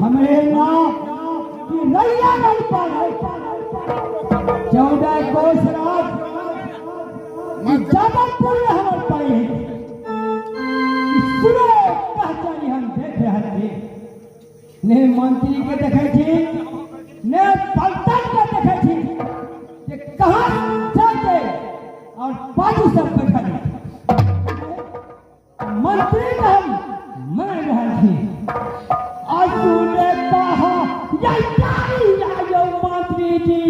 हमरे नाम कि रैया नहीं पावे 14 कोस रात जादवपुर में हमर पड़ी है। सुने पहचानी हम देख रहल छी। ने मंत्री के देखै छी ने पलटन के देखै छी जे कहाँ चलते और पाछू सब बैठल मंत्री के हम मान रहल छी। असुरे कहा यही आयो मंत्री जी।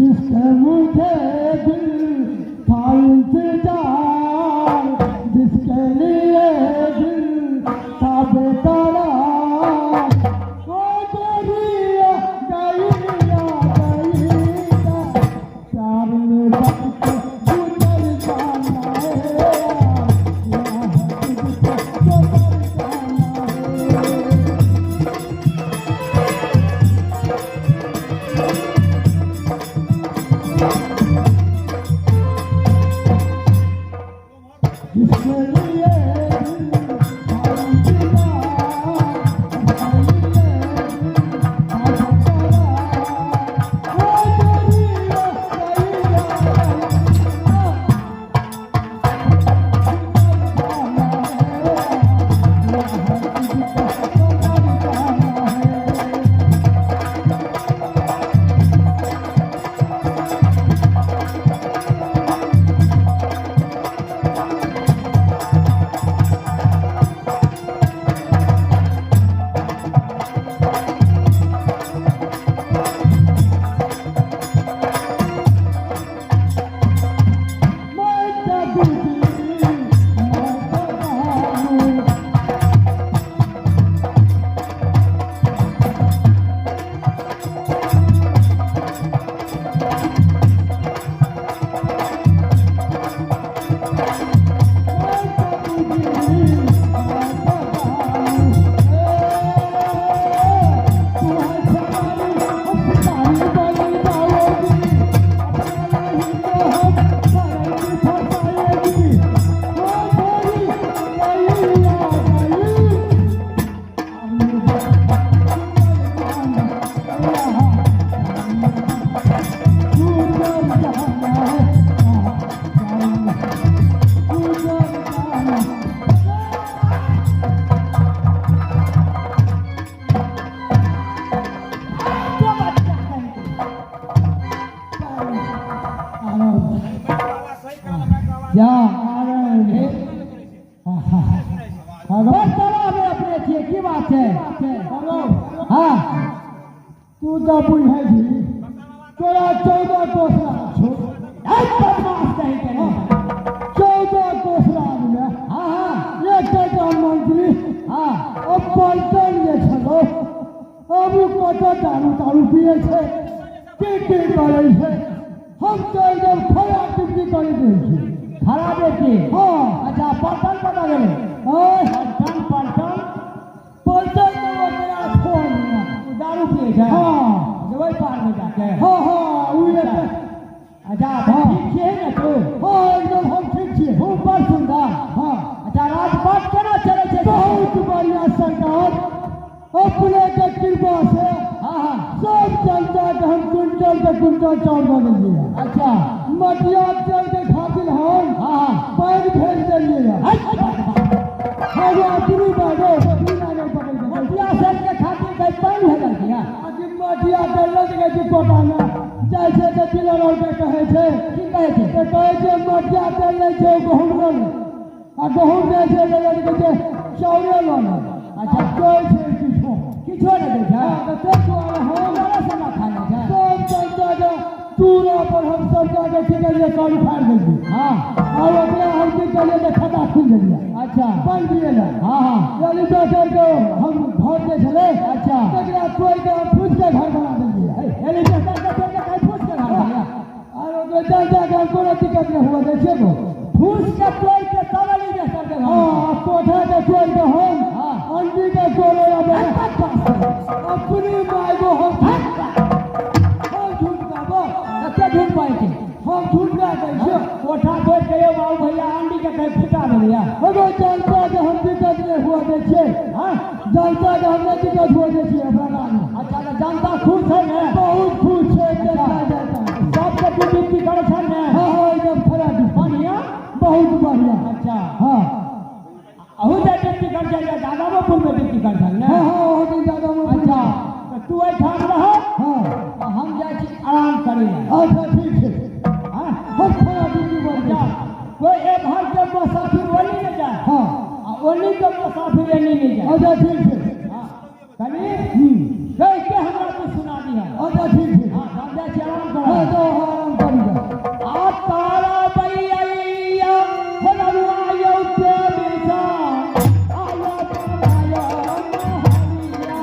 जिससे मुझे दिल था इंतजार, जिसके लिए दिल था बेकरार, ओ गोरिया गैया गैया, प्यार में वक्त गुजर जाना है, या है तुझको तो मर जाना है। जिसके लिए दिल था इंतजार, जिसके लिए दिल था बेकरार, ओ गोरिया गैया गैया, गुजर जाना है, या है तुझको तो मर जाना है। छै? हाँ, तू तऽ बुझै छी, तोरा 14 कोस राज छौ। बदमाश कहीं के नहीं। 14 कोस राजमे हाँ हाँ एकटा मंत्री। हाँ। ओ पलटन जे छलो, अब ओ कतऽ दारू तारू पियै छै, की की करै छै। हम तऽ एकदम खराब ड्यूटी करैत रहै छी। खराब बेटी? हाँ। अच्छा, पलटन कतऽ गेलै? आँय? पलटन, पलटन। पलटन तऽ ओकरा छोड़ ने। ओ दारू पियै छै? हाँ। ओहि पार में जाके? हाँ हाँ, ओ एकटा। अच्छा, तऽ हाँ। ठीक छियै ने तू? हाँ, एकदम हम ठीक छियै। खूब बड़ सुन्दर। हाँ। अच्छा, राजपाट केना चलै छै? बहुत बढ़िया सरकार, अपने के कृपा से। हाँ हाँ सब जनता के हम क्विंटल के क्विंटल चाउर दऽ देलियै। अच्छा। मटिया तेल के खातिर हम हाँ हाँ पानि भेज देलियै। एगो अपनी बाजो अपनी नागर पकड़ के मटिया सेल के खातिर कहीं पानि भेजल किया? आज मटिया तेल लग जाइ छै कोटा मे, जाइ छै तऽ डीलर आर के कहै छै। की कहै छै? तऽ कहै छै मटिया तेल लै छै, गहूँम लऽ ले, आ गहूँम दै छै लै लए, कहै छै चाउरे लऽ ले। अच्छा। कहै छै किछो किछो नहि दै छै? हँ, तऽ ताहि दुआरे हम हमरा से ना खाइ छै। सब जनता के चूड़ा पर हम सरकार के की करिए, कान फाड़ि देलियै। हाँ। और ओकरा हम की करिए तऽ खाता खुलि देलियै। अच्छा। पानि पियै लए। हाँ हाँ यानी दोसर के हम घर जे छलै, अच्छा। तकरा तोड़ि के हम फूसि के घर बना देलियै। एलिबेटर के तोड़ि के कहीं फूस के घर बना? और ओकरा जनता के हम कोनो दिक्कत नहि हुआ दै छियै गो। फूस के तोड़ि के तब एलिबेटर के घर? हाँ, कोठा के तोड़ि के हम अंडी के तोड़े अपनी माय गो। हम झूठ कहबो? कते झूठ पाइ छै? हम झूठ नहि दै छियै। कोठा तोड़ि के यौ बाबू भैया अंडी के कहीं फुटा देलियै? एगो जनता के हम दिक्कत नहि हुआ दै छियै। हाँ। जनता के हम नहि दिक्कत हुआ दै छियै अपना गाममे। अच्छा, तऽ जनता खुश है ने? बहुत खुश छै जनता, जनता। सबके तू ड्यूटी करै छै ने? हाँ हाँ, एकदम खरा ड्यूटी। बढ़िया? बहुत बढ़िया। अच्छा। हाँ। अहू जे ड्यूटी कर छै, दादापुर में ड्यूटी कर छै ने? हाँ हाँ, ओहो दिन दादा। अच्छा, तऽ तू एहिठाम रह। हाँ। आ हम जाइ छी आराम करै लए। अच्छा, ठीक छै। हाँ। हम खरा ड्यूटी बढ़ अच्छा, कोई एक घर के मुसाफिर ओनी नहीं जाए। हाँ। आ ओनी के मुसाफिर एनी नहीं जाए। अच्छा, ठीक छै। हाँ, कनी हम्म कह के हमरा तू सुना दिहा। अच्छा, ठीक छै। हाँ, हम जाइ छी आराम हाँ। करऽ। तो आराम करी जा। आ तारा बैया हो ररुआ यौ प्रेमी सा आया बनाया महलिया।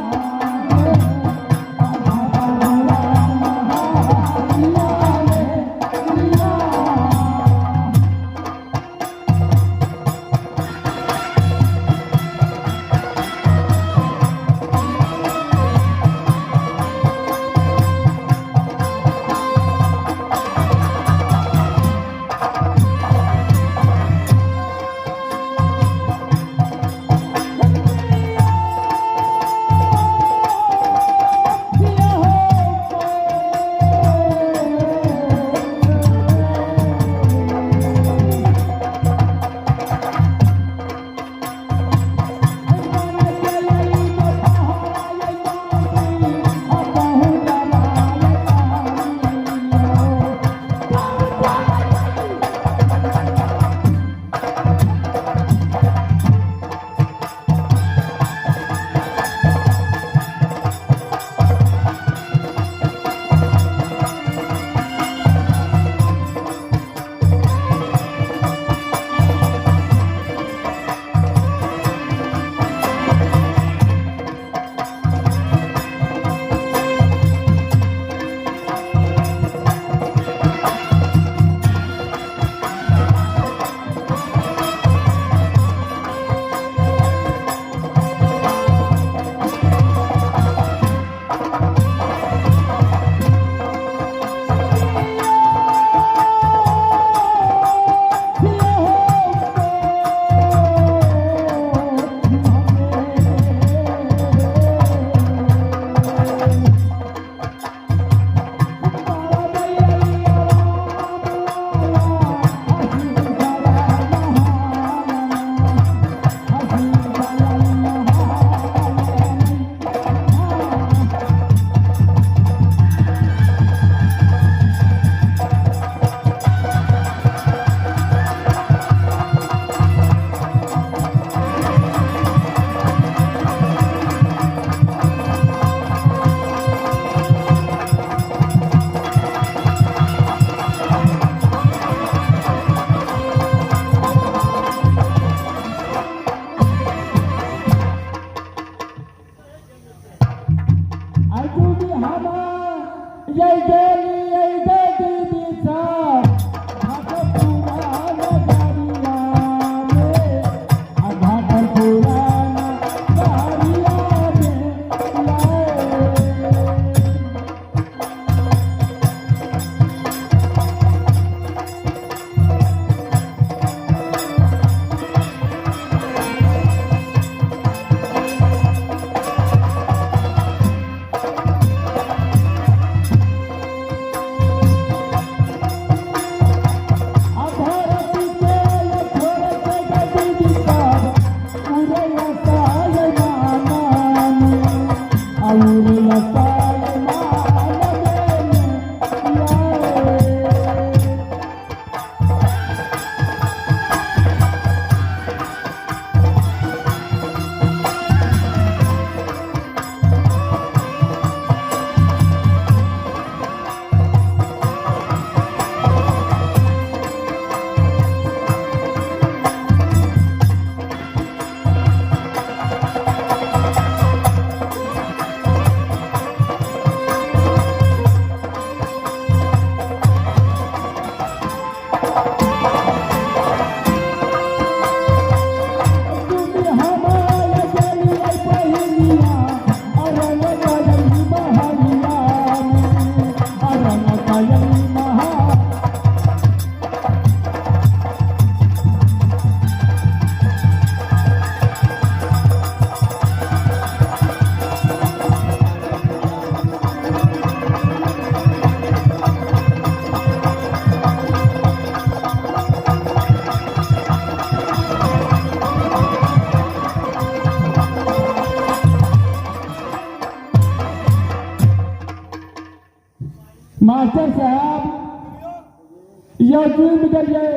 जुमि गेलियै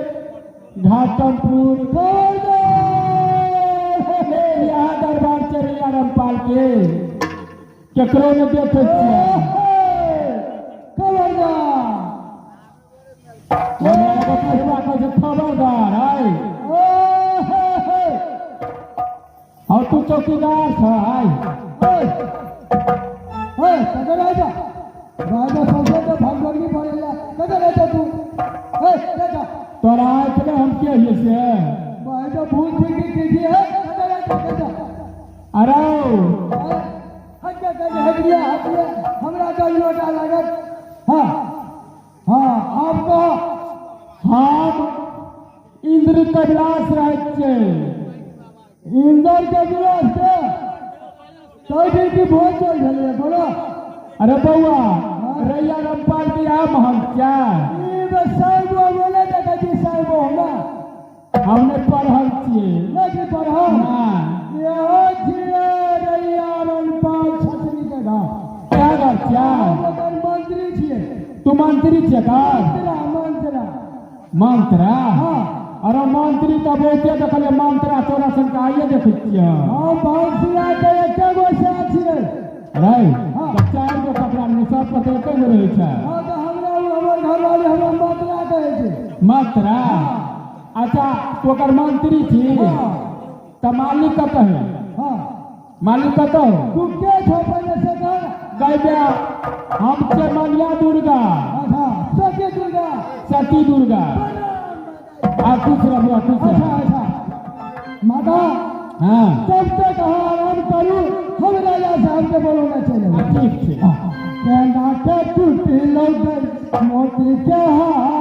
घाटमपुर। यहाँ दरबार छै रैया रामपाल के, केकरो नहि देखै छियै। खबरदार। हमरा एगो बुढ़वा कहै छै खबरदार। आइ हौ, तू चौकीदार छ? आइ कतऽ राजा राजा सौंसे तऽ भगभगनी पड़ैया, कतऽ रहै छौ तू? हे जा। तोरा आँखिमे हम के हियै से? भाई तो भूल थी की कीजिए है, कतऽ रहै छौ? कतऽ? अरे। हट जा, हट गया, हट गया, हमरा तऽ लोटा लागत। हाँ हाँ, आब कह। हम इंद्र कैलाश रहै छियै। इंदर के विलास के तै की भोज चल छलै, बोलो। अरे बौआ, रैया रामपाल के यहाँ महल क्या? ई बे साहेबो बोले, देखै छी साहेबो हमरा। हम नहि पढ़ल छियै। नहि पढ़ल? ना। इहो छियै रैया रणपाल छतरी के घर। क्या घर क्या? हम ओकर मंत्री छियै। तू मंत्री छियै का? मंत्रा, मंत्रा। मंत्रा? हाँ। अरे, मंत्री तऽ बहुते देखलियै, मंत्रा तोरा सन के आइए देखै छियै। हम भंसिया के एके गो से छियै। अरे। हाँ। तऽ चारि गो कपड़ा नहि, सब कतऽ एके गो रहै छै। हाँ, तऽ हमरा ओ हमर घरवाली हमरा मंत्रा कहै छै। मंत्रा? अच्छा, तू ओकर मंत्री छी? हाँ। तऽ मालिक कतऽ है? हाँ। मालिक कतऽ हो? तू के छौ पहिले से कह। गैया, हम छियै मनिया दुर्गा। अच्छा, सती दुर्गा। सती दुर्गा। आ खुश रह बौआ, खुश अच्छा। रह। अच्छा माता। हाँ। तब तक अहाँ आराम करू, हम राजा साहब के बोलौने चलि हाँ, एबै। ठीक छै। केना के टूटलो मोती के हार।